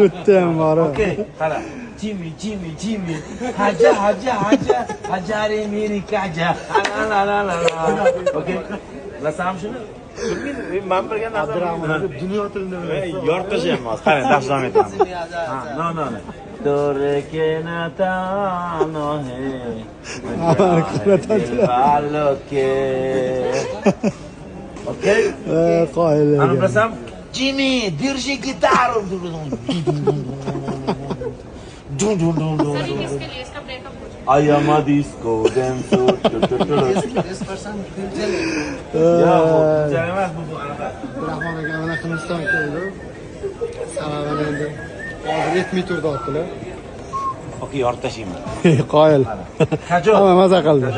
Bitta ham bor. Okey, qara. Jimmy, Jimmy, Jimmy. Haja, haja, haja. Hajari meri kaja. La la la la la. Okey. Bilasanmi shuni? Bilmaydi. Men bilgan narsam. Abdurahmon aka dunyo tilini biladi. Yorib tashlayapman hozir. Qarang, dars davom etamiz. Ha, no, no, no. Tore ke na tano he. Dilwalo ke. Okey. Qoyil. Ani bilasam, Jimmy, держи гитару. Dun dun dun dun sir, ये dun. किसके लिए? इसका breakup हो I am a disco dancer. This person will Ya, bu güzel emas bu anaqa. Abdurahmon aka mana Hindiston keldi. Sababini endi hozir yetmay turdi otdilar. Okey, yorib tashlayman. Qoyil. Kajo. Hamma maza qildi.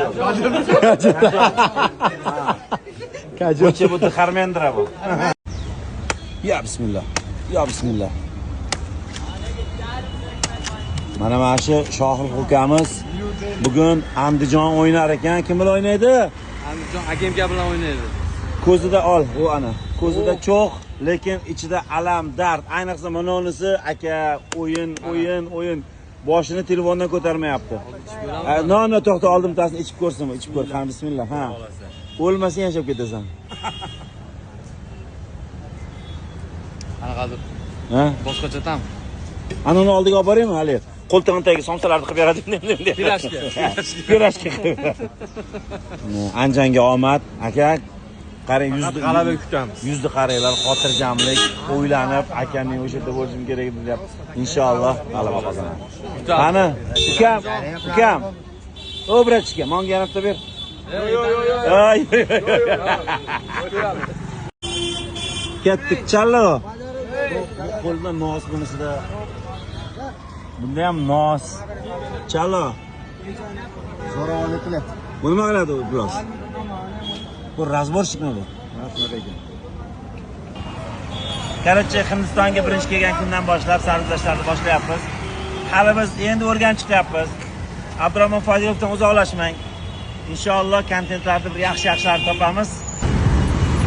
Kajo. Bo'cha bu Dharmendra bu. Ya bismillah. Ya bismillah. Mana shu Shohruh ukamiz bugun Andijon o'ynar ekan. Kim bilan o'ynaydi? Andijon Agemka bilan o'ynaydi. Ko'zida ol, u ana. Ko'zida cho'g', lekin ichida alam, dard. Ayniqsa mana unisi aka o'yin, o'yin, o'yin. Boshini telefondan ko'tarmayapti. No, no, to'xta, oldim tasini ichib ko'rsin, ichib ko'r. Qani bismillah, ha. O'lmasang yashab ketasan. Qanaqadir Ha? boshqacha tam. Ana uni oldiga olib boraymi hali? Qo'ltig'ini tagiga somsalarni qilib beradi. Pirashka. Pirashka qilib beradi. Anjanga omad, aka. Qarang, yuzni G'alaba kutamiz. Yuzni qaranglar, xotirjamlik, o'ylanib, aka men o'sha yerda bo'lishim kerak edi deb. Inshaalloh g'alaba qozonadi. Qani, ukam, ukam. O, bratchka, menga yana bitta ber. Yo'q, yo'q, yo'q. Ay. Ketdik, challo. Bu qo'lda nos bunisida. Bunda ham nos. Challo. Zo'ravonlik qilyapti. Bu nima qiladi u bilos? Bu разборщик mi bu? Короче, Hindistonga birinchi kelgan kundan boshlab sarguzashtlarni boshlayapmiz. Hali biz endi o'rganib chiqyapmiz. Abdurahmon Fozilovdan uzoqlashmang. Inshaalloh kontentlarni bir yaxshi-yaxshilarini topamiz.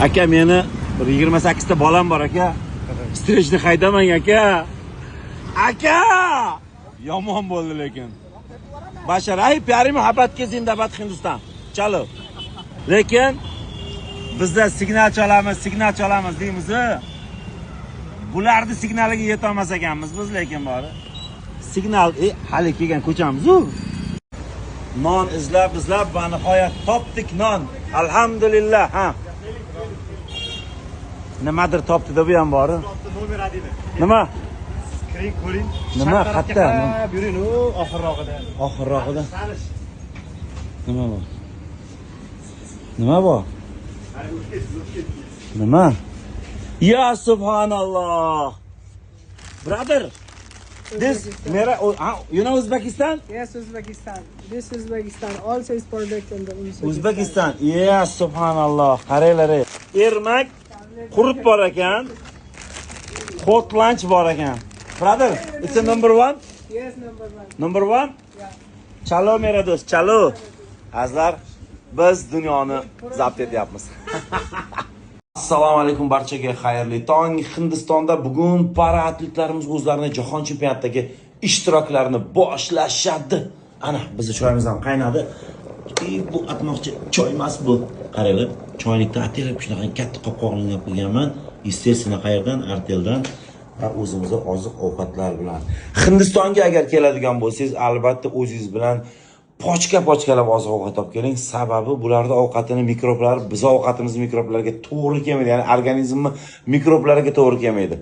Aka, meni bir 28 ta bolam bor aka. Strechni haydamang aka. Aka! Yomon bo'ldi lekin. Bashar, ay pyari muhabbatga zindabad Hindiston. Chalo. Lekin bizda signal chalamiz, signal chalamiz deymiz. Bularni signaliga yetolmas ekanmiz biz lekin bori. Signal hali kelgan ko'chamiz-u. Non izlab izlab va nihoyat topdik non. Alhamdulillah, ha. Nimadir topdi-da bu ham bori. Nomer 1. Nima? Kiring, ko'ring. Nima, qayerda? Yuring, u oxirrog'ida. Oxirrog'ida. Nima bor? Nima bor? Nima? Ya subhanalloh. Brother, this mera, you know Uzbekistan? Yes, Uzbekistan. This Uzbekistan also is product in the Uzbekistan. Uzbekistan. Ya subhanalloh. Qaranglar. Ermak qurut bor ekan. Hot lunch bor ekan. Brother, it's a number one. Yes, number one. Number one? Chalo mera do'st, chalo. Azizlar, biz dunyoni zabt etyapmiz. Assalomu alaykum barchaga, xayrli tong. Hindistonda bugun para atletlarimiz o'zlarini jahon chempionatidagi ishtiroklarini boshlashadi. Ana, bizni choyimiz ham qaynadi. Bu atmoqchi choy emas bu. Qaranglar, choynikda ataylab shunaqa katta qopqog'ini olib qo'yganman. Естественно, qayerdan? Arteldan va o'zimizni oziq ovqatlar bilan. Hindistonga agar keladigan bo'lsangiz, albatta o'zingiz bilan pochka pochkalab oziq ovqat olib keling. Sababi bularda ovqatini mikroblari biz ovqatimiz mikroblariga to'g'ri kelmaydi, ya'ni organizmni mikroblariga to'g'ri kelmaydi.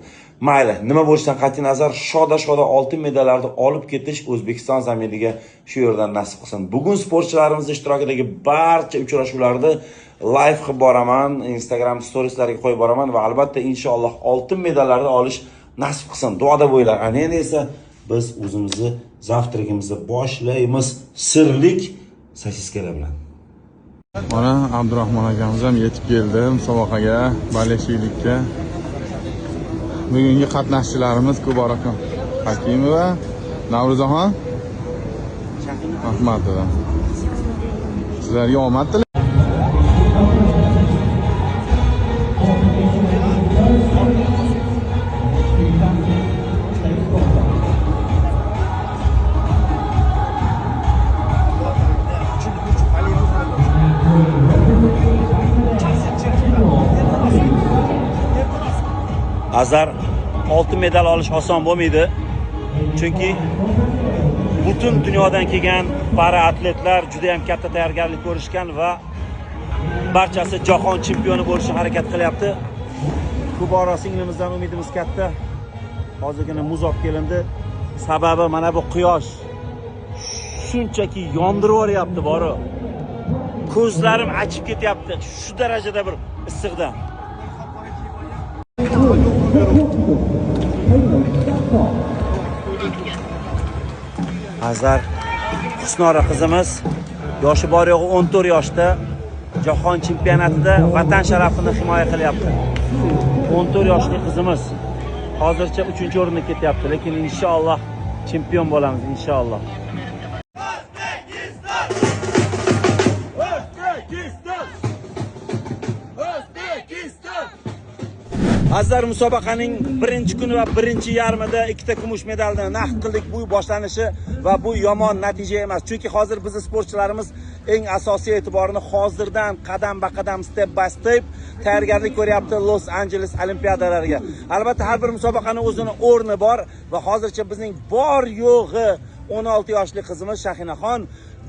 Mayli, nima bo'lishidan qat'iy nazar, shoda shoda oltin medallarni olib ketish O'zbekiston zaminiga shu yerdan nasib qilsin. Bugun sportchilarimiz ishtirokidagi barcha uchrashuvlarni live qilib boraman, Instagram storieslariga qo'yib boraman va albatta inshaalloh oltin medallarni olish nasib qilsin. Duoda bo'linglar. Ana endi esa biz o'zimizni завтрак imizni boshlaymiz sirlik sosiskalar bilan. Mana Abdurahmon akamiz ham yetib keldi musobaqaga, болельщик likka. Bugungi qatnashchilarimiz Kuboraxon Hakimova, Navro'zaxon Ahmadova. Sizlarga omad tilaymiz. Azar, oltin medal olish oson bo'lmaydi. Chunki butun dunyodan kelgan para atletlar juda ham katta tayyorgarlik ko'rishgan va barchasi jahon chempioni bo'lishga harakat qilyapti. Kubora singlimizdan umidimiz katta. Hozirgina muz olib kelindi. Sababi mana bu quyosh shunchaki yondirib yuboryapti bori. Ko'zlarim achib ketyapti shu darajada bir issiqdan. Azar, Husnora qizimiz yoshi bor yo'g'i 14 yoshda jahon chempionatida vatan sharafini himoya qilyapti. 14 yoshli qizimiz hozircha 3-o'rinda ketyapti, lekin inshaalloh chempion bo'lamiz inshaalloh. Azizlar, musobaqaning birinchi kuni va birinchi yarmida ikkita kumush medalni naqd qildik. Bu boshlanishi va bu yomon natija emas. Chunki hozir bizning sportchilarimiz eng asosiy e'tiborini hozirdan qadam-ba-qadam, step by step tayyorgarlik ko'ryapti Los Angeles olimpiadalariga. Albatta har bir musobaqaning o'zini o'rni bor va hozircha bizning bor yo'g'i 16 yoshli qizimiz Shahinaxon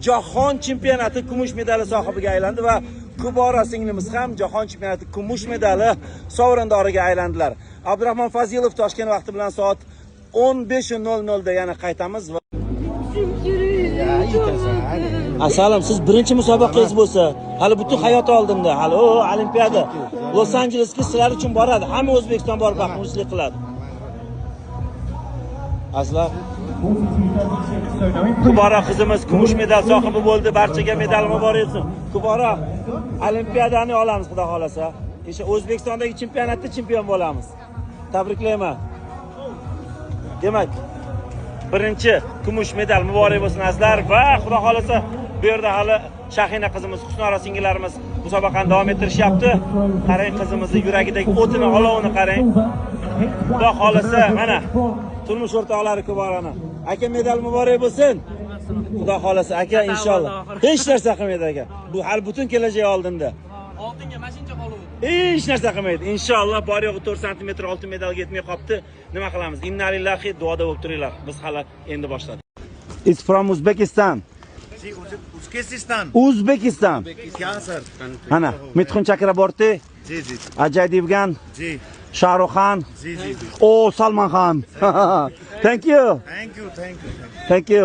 jahon chempionati kumush medali sohibiga aylandi va Kubora singlimiz ham jahon chempionati kumush medali sovrindoriga aylandilar. Abdurahmon Fazilov Toshkent vaqti bilan soat 15:00 da yana qaytamiz. Asalim, siz birinchi musobaqangiz bo'lsa, hali butun hayot oldinda, hali o olimpiada. Los Angelesga sizlar uchun boradi. Hamma O'zbekiston borib baxtli qiladi. Azizlar, Kubora qizimiz kumush medal sohibi bo'ldi. Barchaga medal muborak bo'lsin. Kubora, olimpiadani olamiz xudo xolasa. O'sha O'zbekistondagi chempionatda chempion bo'lamiz. Tabriklayman. Demak, birinchi kumush medal muborak bo'lsin azizlar va xudo xolasa bu yerda hali Shahina qizimiz, Husnora singillarimiz musobaqani davom ettirishyapti. Qarang qizimizni yuragidagi o'tini, olovini qarang. Xudo xolasa mana turmush o'rtoqlari Kuborani. Aka, medal muborak bo'lsin. Xudo xolasa aka, inshaalloh. Hech narsa qilmaydi aka. Bu hali butun kelajak oldinda. Oltinga mashincha qoluvdi. Hech narsa qilmaydi. Inshaalloh bor yo'g'i 4 sm oltin medalga yetmay qopti. Nima qilamiz? Innalillahi, duoda bo'lib turinglar. Biz hali endi boshladik. It's from Uzbekistan. Uzbekistan. Uzbekistan. क्या sir? Ana, Mithun Chakraborty, ji ji Ajay Devgan, ji Shahrukh Khan, ji ji ji. O Salman Khan. Thank you. Thank you, thank you. Thank you.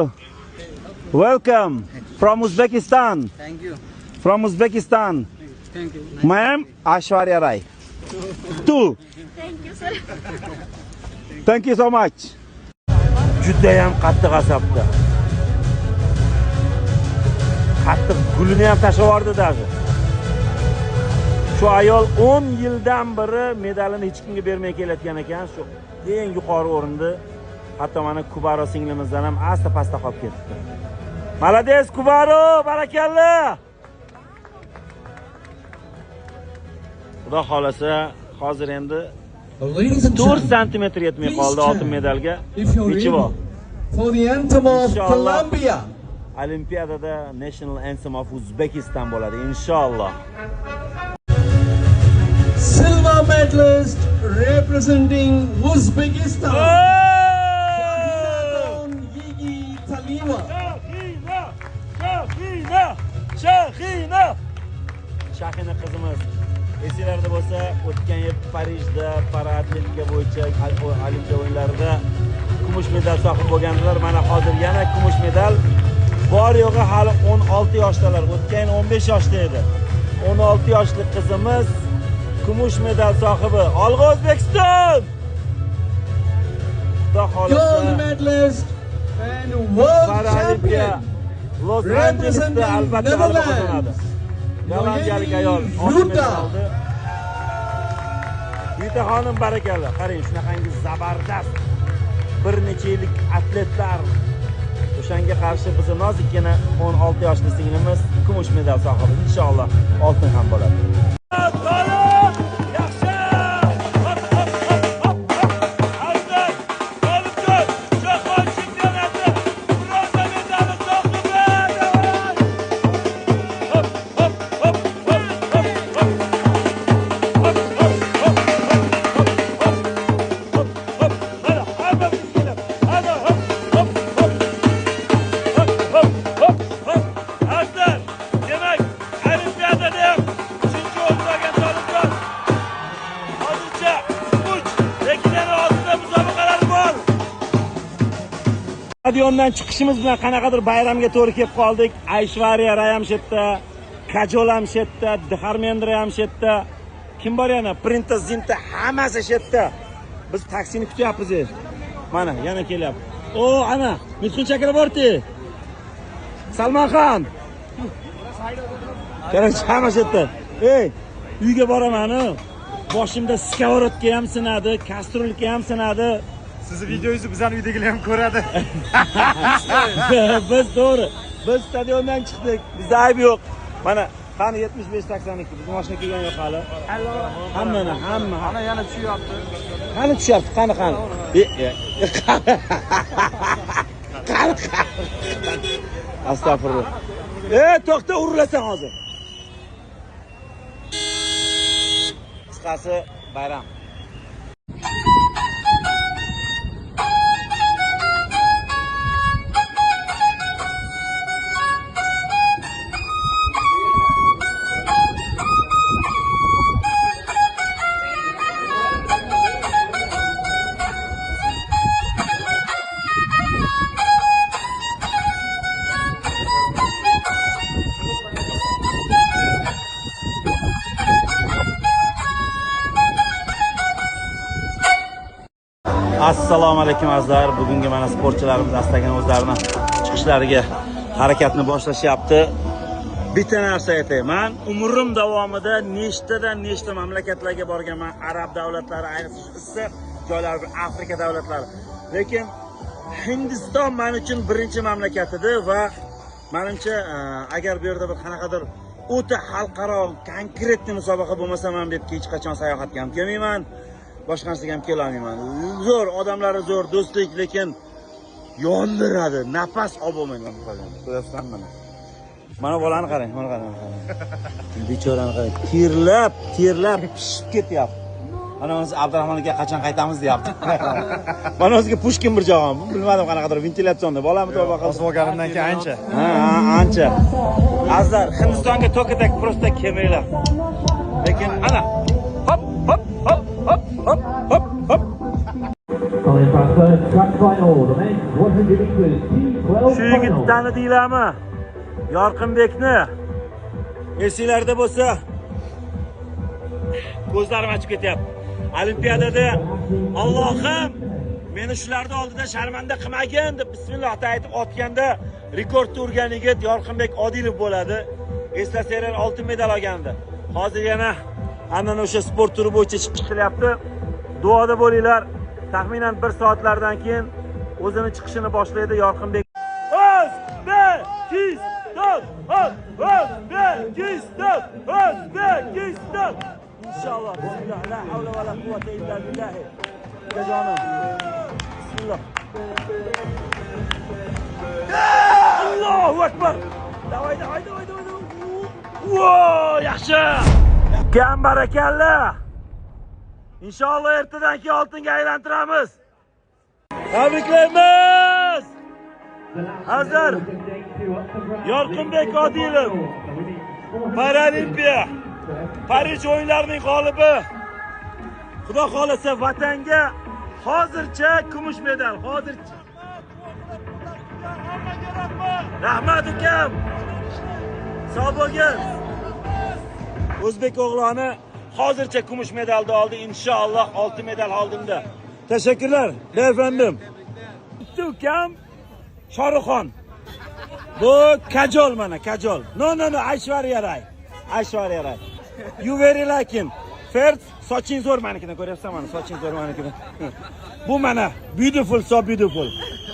Welcome from Uzbekistan. Thank you. From Uzbekistan. Thank you. Ma'am Aishwarya Rai. Two. Thank you, sir. Thank you so much. Judayam qattiq asabda. Qattiq gulini ham tashlab yubordi даже. Shu ayol 10 yildan beri medalini hech kimga bermay kelayotgan ekan. Shu eng yuqori o'rinda, hatto mana Kubaro singlimizdan ham asta pastda qolib ketdi. Молодец, Kubaro, barakalla. Xudo xolasa hozir endi 4 cm yetmay qoldi oltin medalga. Nechivo? For the anthem of Inshaalloh. Colombia. Olimpiadada National Anthem of Uzbekistan bo'ladi inshaalloh. Silver medalist representing Uzbekistan. Yigi Taliva. Shahina! Shahina! Shahina! Shahina qizimiz esinglarda bo'lsa, o'tgan yil Parijda para atletika bo'yicha olimpiya o'yinlarida kumush medal sohib bo'lgandilar. Mana hozir yana kumush medal. Bor yo'g'i hali 16 yoshdalar. O'tgan yil 15 yoshda edi. 16 yoshli qizimiz kumush medal sohibi. Olg'a O'zbekiston! Xudo Gold xolasa medalist and world Paralimpiya champion Los Angelesda albatta g'alaba qozonadi. Gollandiyalik ayol oltin medal oldi. Yuta xonim, barakalla. Qarang, shunaqangi zabardast bir necha yillik atletlar, o'shanga qarshi bizni nozikkina 16 yoshli singlimiz kumush medal sohibi. Inshaalloh oltin ham bo'ladi. Yaxshi! Hop, hop, hop, hop, hop. Azizlar, Tolibjon jahon chempionati bronza medali sohibi. Hop, hop, hop, hop, hop, hop. Hop, hop, hop, hop, hop, hop. Stadiondan chiqishimiz bilan qanaqadir bayramga to'g'ri kelib qoldik. Aishvarya Ray ham shu yerda, Kajol ham shu yerda, Dharmendra ham shu yerda. Kim bor yana? Printa Zinta hammasi shu yerda. Biz taksini kutyapmiz. Mana yana kelyapti. O, ana, Mithun Chakraborty. Salman Xon. Короче, hamma shu yerda. Ey, uyga boraman-u. Boshimda сковородка ham sinadi, kastrulka ham sinadi. Sizni videongizni bizani uydagilar ham ko'radi. Biz to'g'ri. Biz stadiondan chiqdik. Bizda ayb yo'q. Mana qani 75 82 bizning mashina kelgan yo'q hali. Hammani, hamma. Ana yana tushyapti. Qani tushyapti? Qani, qani? Qani. Qani, qani. Astag'firullah. To'xta, urilasan hozir. Qisqasi bayram. Assalomu alaykum azizlar. Bugungi mana sportchilarimiz astagina o'zlarini chiqishlariga harakatni boshlashyapti. Bitta narsa aytay, men umrim davomida nechtadan nechta mamlakatlarga borganman, arab davlatlari, ayniqsa shu issiq joylar, Afrika davlatlari. Lekin Hindiston men uchun birinchi mamlakat edi va menimcha agar bu yerda bir qanaqadir o'ta xalqaro konkretniy musobaqa bo'lmasa, men bu yerga hech qachon sayohatga ham kelmayman. Boshqa narsaga ham kelolmayman. Zo'r, odamlari zo'r, do'stlik, lekin yondiradi, nafas olib bo'lmaydi. Ko'ryapsizmi mana? Mana bolani qarang, mana qarang. Bechorani qarang. Terlab, terlab pishib ketyapti. Mana o'zi Abdurahmon aka qachon qaytamiz deyapti. Mana o'ziga Pushkin bir jag'on, bilmadim qanaqadir ventilyatsionda bolami tavba qildi. Osib olganimdan keyin ancha. Ha, ancha. Azizlar, Hindistonga to'katak prosta kelmanglar. Lekin ana hop hop hop hop hop hop hop. Shu yigitni tanidinglarmi? Yorqinbekni. Esinglarda bo'lsa, ko'zlarim achib ketyapti. Olimpiadada Allohim meni shularning oldida sharmanda qilmagin deb bismillah aytib otganda rekord urgan yigit Yorqinbek Odilov bo'ladi. Eslasanglar oltin medal olgandi. Hozir yana aynan o'sha sport turi bo'yicha chiqish qilyapti. Duoda bo'linglar. Taxminan 1 soatlardan keyin o'zini chiqishini boshlaydi Yorqinbek. O'zbekiston! O'zbekiston! O'zbekiston! Inshaalloh. Bismillah. La havla va la quvvata illa billah. Ukajonim. Bismillah. Allohu akbar. Davay, davay, davay, davay. Vo, yaxshi. Kam barakalla. Inshaalloh ertadan keyin oltinga aylantiramiz. Tabriklaymiz. Hazır Yorqinbek Odilov Paralimpiya Parij o'yinlarining g'olibi. Xudo xolasa vatanga hozircha kumush medal, hozircha. Rahmat ukam. Sog' bo'lgin. O'zbek o'g'loni hozircha kumush medalni oldi, inshaalloh oltin medal oldimda. Teşekkürler beyefendim. Bitta ukam Shohruxxon. Bu Kajol mana, Kajol. No, no, no, Aishwarya Ray. Aishwarya Ray. You very like him. First, soching zo'r manikidan ko'ryapsan mana, soching zo'r manikidan. Bu mana beautiful, so beautiful.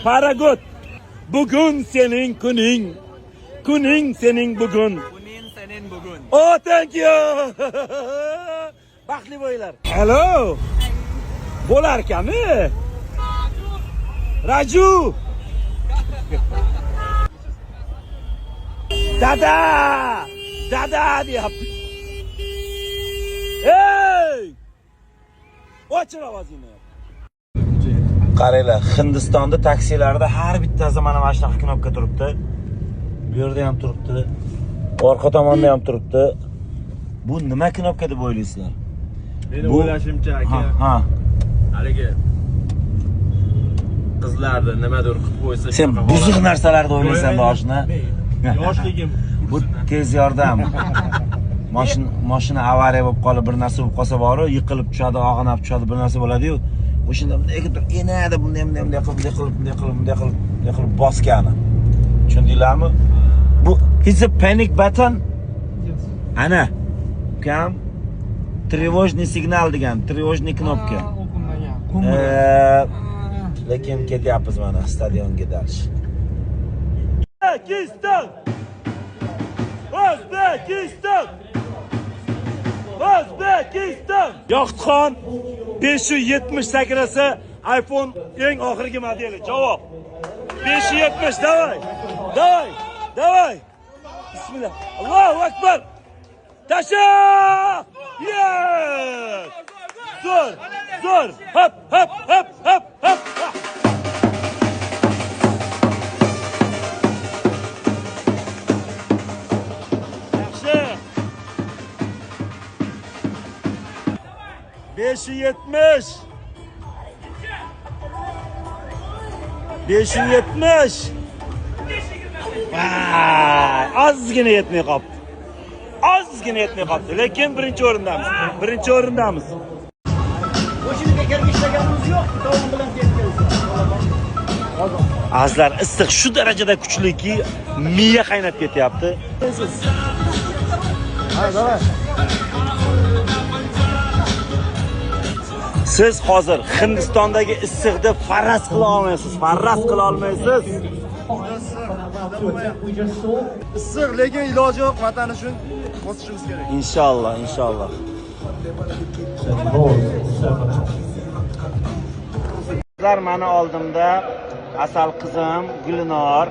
Paragut. Bugun sening kuning. Kuning sening bugun. Kuning sening bugun. Oh, thank you. Baxtli bo'linglar. Hello. Bo'lar ekanmi? Raju. Dada! Dada deyapti. Ey! O'chir ovozingni. Qaranglar, Hindistonda taksilarda har bittasi mana shunaqa knopka turibdi. Bu yerda ham turibdi. Orqa tomonda ham turibdi. Bu nima knopka deb o'ylaysizlar? Meni o'ylashimcha aka, Ha. haligi qizlar Qizlarni nimadir qilib qo'ysa. Sen buzuq narsalarni o'ylaysan boshini. Yoshligim. Bu tez yordam. Mashina avariya bo'lib qolib, bir narsa bo'lib qolsa boru, yiqilib tushadi, og'inab tushadi, bir narsa bo'ladi-yu. O'shanda bunday qilib turib, enadi, bunday bunday bunday qilib, bunday qilib, bunday qilib, bunday qilib, bunday qilib bosgani. Tushundinglarmi? Bu it's a panic button. Ana. Ukam тревожный signal degan, тревожный кнопка. Lekin ketyapmiz mana stadionga дальше. O'zbekiston! O'zbekiston! O'zbekiston! Yoqutxon 570 sakrasa iPhone eng oxirgi modeli. Javob. 570, давай. Давай. Давай. Bismillah. Allohu akbar. Tasha! Yes! Zo'r, zo'r. Hop, hop, hop, hop, hop. Yaxshi. 570. 570. Vay, ozgina yetmay qolibdi. Ozgina yetmay qolibdi, lekin birinchi o'rindamiz. Birinchi o'rindamiz. O'shini bekorga ishlaganimiz yo'q, tovon bilan ketgan. Azizlar, issiq shu darajada kuchliki, miya qaynab ketyapti. Ha, давай. Siz hozir Hindistondagi issiqni faraz qila olmaysiz, faraz qila olmaysiz. Issiq, lekin iloji yo'q, vatan uchun bosishimiz kerak. Inshaalloh, inshaalloh. Sizlar mani oldimda asal qizim Gulnor,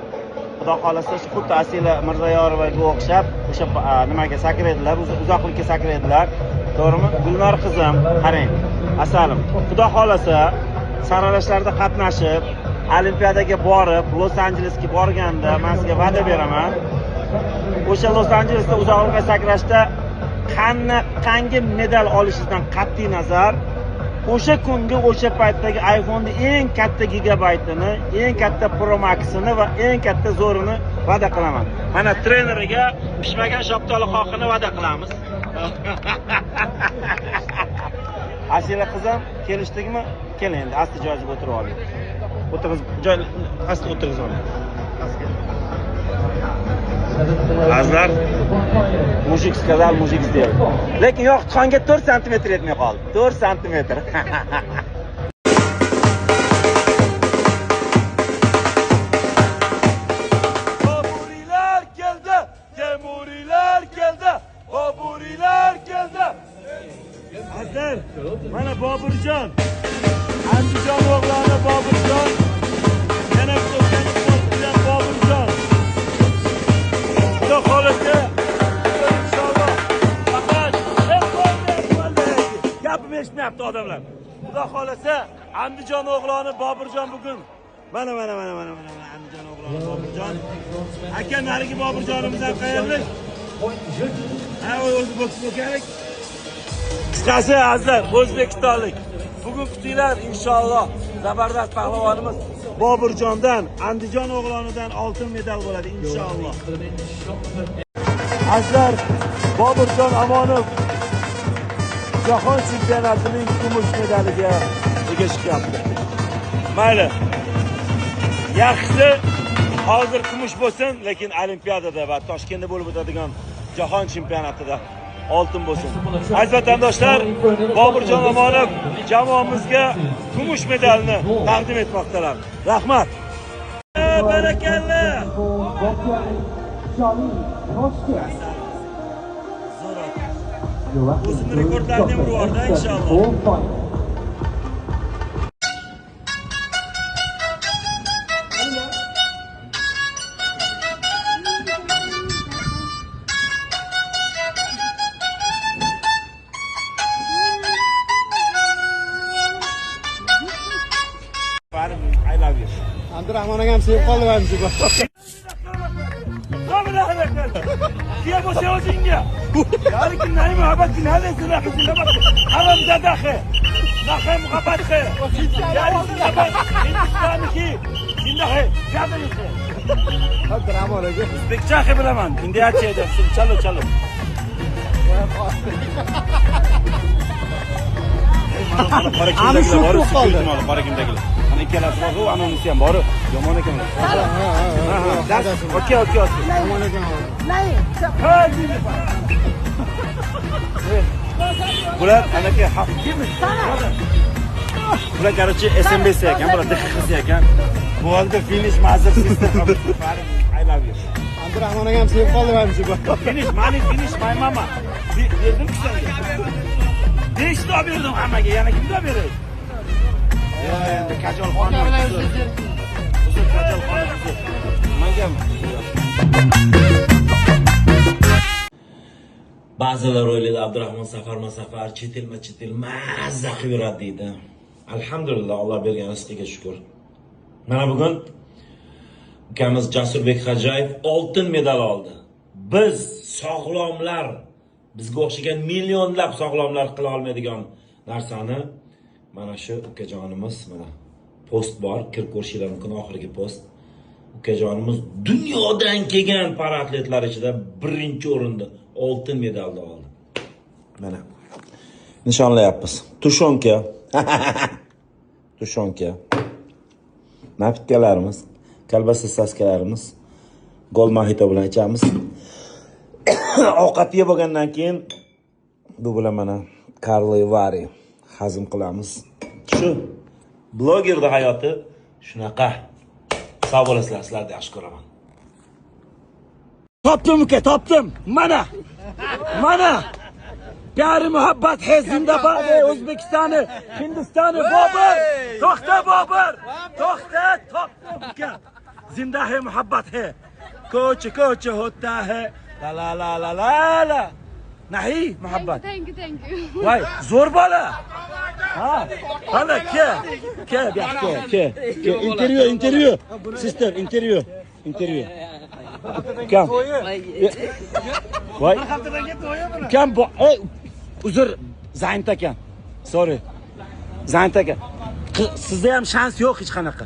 Xudo xolasa xuddi Asila Mirzayorovaga o'xshab o'sha nimaga sakraydilar, uzoqlikka sakraydilar. To'g'rimi? Gulnor qizim, qarang, asalim. Xudo xolasa saralashlarda qatnashib, olimpiadaga borib, Los Anjelesga borganda men sizga va'da beraman. O'sha Los Anjelesda uzoqlikka sakrashda qanaqangi medal olishingizdan qat'iy nazar, o'sha kungi o'sha paytdagi iPhone'ning eng katta gigabaytini, eng katta Pro Max'ini va eng katta zo'rini va'da qilaman. Mana treneriga pishmagan shaftoli qoqini va'da qilamiz. Asila qizim, kelishdikmi? Keling endi, asta joyingizga o'tirib oling. O'tirg'iz, joy asta o'tirg'izib oling. Azizlar, мужик сказал, мужик сделал. Lekin Yoqutxonga 4 santimetr yetmay qoldi. 4 santimetr. Boburilar keldi, Temuriylar keldi, Boburilar keldi. Azizlar, mana Boburjon. Andijon o'g'loni Boburjon. Yana bitta Boburjon. Xudo xolasa, inshaalloh. Faqat gapim eshitmayapti odamlar. Xudo xolasa, Andijon o'g'loni Boburjon bugun mana mana mana mana mana Andijon o'g'loni Boburjon. Aka, narigi Boburjonimiz ham qayerlik? Ha, o'zi boks bo'lganlik. Qisqasi azizlar, o'zbekistonlik. Bugun kutinglar inshaalloh zabardast pahlavonimiz Boburjondan, Andijon o'g'lonidan oltin medal bo'ladi inshaalloh. Azizlar, Boburjon Amonov jahon chempionatining kumush medaliga ega chiqyapti. Mayli. Yaxshisi hozir kumush bo'lsin, lekin olimpiadada va Toshkentda bo'lib o'tadigan jahon chempionatida oltin bo'lsin. Aziz vatandoshlar, Boburjon Amonov jamoamizga kumush medalni taqdim etmoqdalar. Rahmat. Barakalla. O'zini rekordlarini ham urib yubordi inshaalloh. I love you. Abdurahmon akam sevib qoldi manimcha. Zinda hai, pyada he. Abdurahmon aka. O'zbekcha he bilaman. Indiyacha edi. Chalo, chalo. Mana qora Ani kimdagilar shu bor, yo'q qoldi. mana qora kimdagilar. Mana ikkalasi bor, u anonisi ham bor. Yomon ekan. Ha, ha. Okey, okey, okey. Yomon ekan. Ha, deydi. Bular anaka bular, короче, SMBC ekan, bular DXX ekan. Bo'ldi, finish, mazir sister. I love you. Abdurahmon akam sevib qoldi manimcha bu. Finish, money finish, my mama. Berdim senga. 5 ta berdim hammaga, yana kimga beray? Yo, endi Kajol xonim. Uzr, Kajol xonim, uzr. Mangami? Ba'zilar o'ylaydi, Abdurahmon safarma safar, chet elma chet el mazza qilib yuradi deydi. Alhamdulillah, Alloh bergan rizqiga shukur. Mana bugun ukamiz Jasurbek Hajayev oltin medal oldi. Biz sog'lomlar, bizga o'xshagan millionlab sog'lomlar qila olmaydigan narsani mana shu ukajonimiz, mana post bor, kirib ko'rishinglar mumkin, oxirgi post. Ukajonimiz dunyodan kelgan paraatletlar ichida birinchi o'rinda oltin medalni oldi. Mana nishonlayapmiz. Тушёнка. Тушёнка. Напитка larimiz, kolbasa soskalarimiz, gol mojito bilan ichamiz. Ovqat yeb bo'lgandan keyin bu bilan mana Karli Vari hazm qilamiz. Shu blogerda hayoti shunaqa. Sog' bo'lasizlar, sizlarni yaxshi ko'raman. Topdim uka, topdim. Mana. Mana. Pyari muhabbat he zindabad ey O'zbekistoni, Hindistoni Bobur. To'xta, Bobur. To'xta, topdim uka. Zinda he muhabbat he. Kuch kuch hota he. La la la la la la. Nahi muhabbat. Thank you, thank you. Voy, zo'r bola. Ha, qani, ke. Ke, bu yoqqa ke, ke. Ke, intervyu, intervyu. Sister, intervyu. Intervyu. Ukam. Voy. Ukam bu, ey, uzr, занят ekan. Sorry. Занят ekan. Sizda ham shans yo'q hech qanaqa.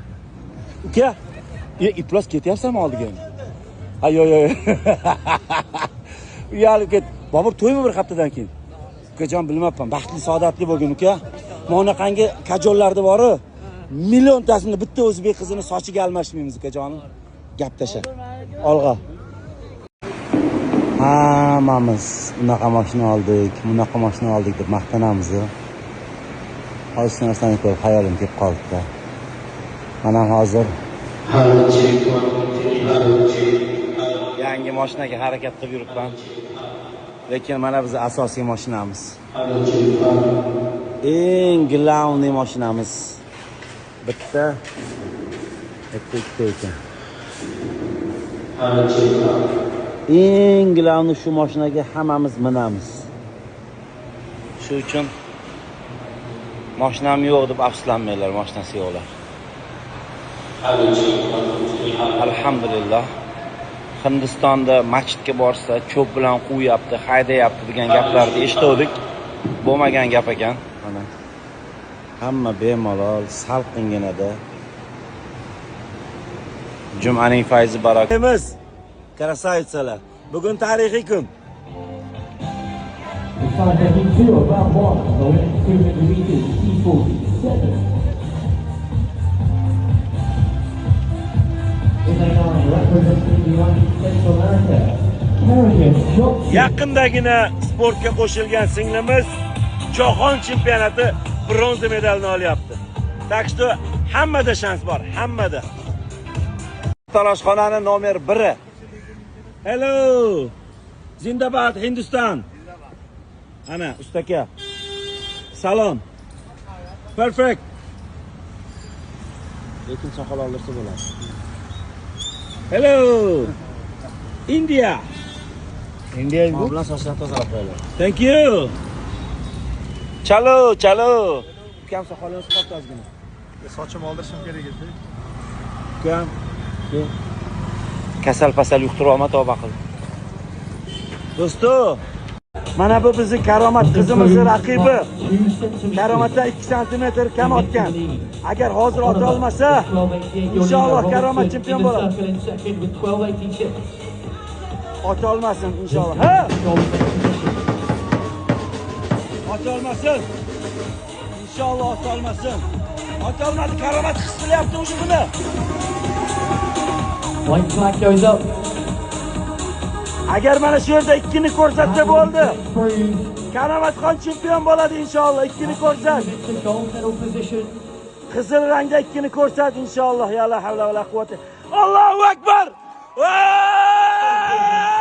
Uka, e, iflos ketyapsanmi oldiga? Ha, yo'q, yo'q. Uyalib ket. Bobur, to'ymi bir haftadan keyin? Ukajon, bilmabman. Baxtli, saodatli bo'lgin, uka. Mana unaqangi kajollarni boru, milliontasini bitta o'zbek qizini sochiga almashmaymiz, ukajonim. Gap tasha. Olg'a. Hammamiz unaqa mashina oldik, bunaqa mashina oldik deb maqtanamiz. Hozir shu narsani ko'rib xayolim kelib qoldi-da. Mana hozir yangi mashinaga harakat qilib yuribman. Lekin mana biz asosiy mashinamiz. Eng главный mashinamiz. Bitta, bitta, ikkita ekan. Eng главный shu mashinaga hammamiz minamiz. Shu uchun mashinam yo'q deb afsuslanmanglar, mashinasi yo'qlar. Alhamdulillah. Hindistonda masjidga borsa cho'p bilan quvyapti, haydayapti degan gaplarni eshituvdik. Bo'lmagan gap ekan. Mana hamma bemalol salqinginada. Jumaning fayzi barakot. Красавица lar. Bugun tarixiy kun. 5.32 round one, the women's 200 meters T47. In lane nine, representing the United States of America, Kerrigan Johnson. Yaqindagina sportga qo'shilgan singlimiz jahon chempionati bronza medalini olyapti. Так что hammada shans bor, hammada. Taroshxonani nomer 1. Hello. Zindabad Hindiston. Ana, ustaka. Salom. Perfect. Lekin soqol oldirsa bo'ladi. Hello. India. India. Bu bilan sochlarni tozalab qo'yadi. Thank you. Chalo, chalo. Ukam soqolini qopti ozgina. Sochim oldirishim kerak edi. Ukam. Kasal pasal yuqtirib olma, tavba qil. Do'stu. Mana bu bizni Karomat qizimizni raqibi. Karomatdan 2 santimetr kam otgan. Agar hozir ota olmasa, inshaalloh Karomat chempion bo'ladi. Ota olmasin inshaalloh. Ha? Ota olmasin. Inshaalloh ota olmasin. Ota olmadi, Karomat his qilyapti o'zi buni. White flag goes up. Agar mana shu yerda ikkini ko'rsatsa bo'ldi. Karomatxon chempion bo'ladi inshaalloh. Ikkini ko'rsat. Into gold medal position. Qizil rangda ikkini ko'rsat inshaalloh. Ya la havla va la quvvata. Allohu akbar. Voy!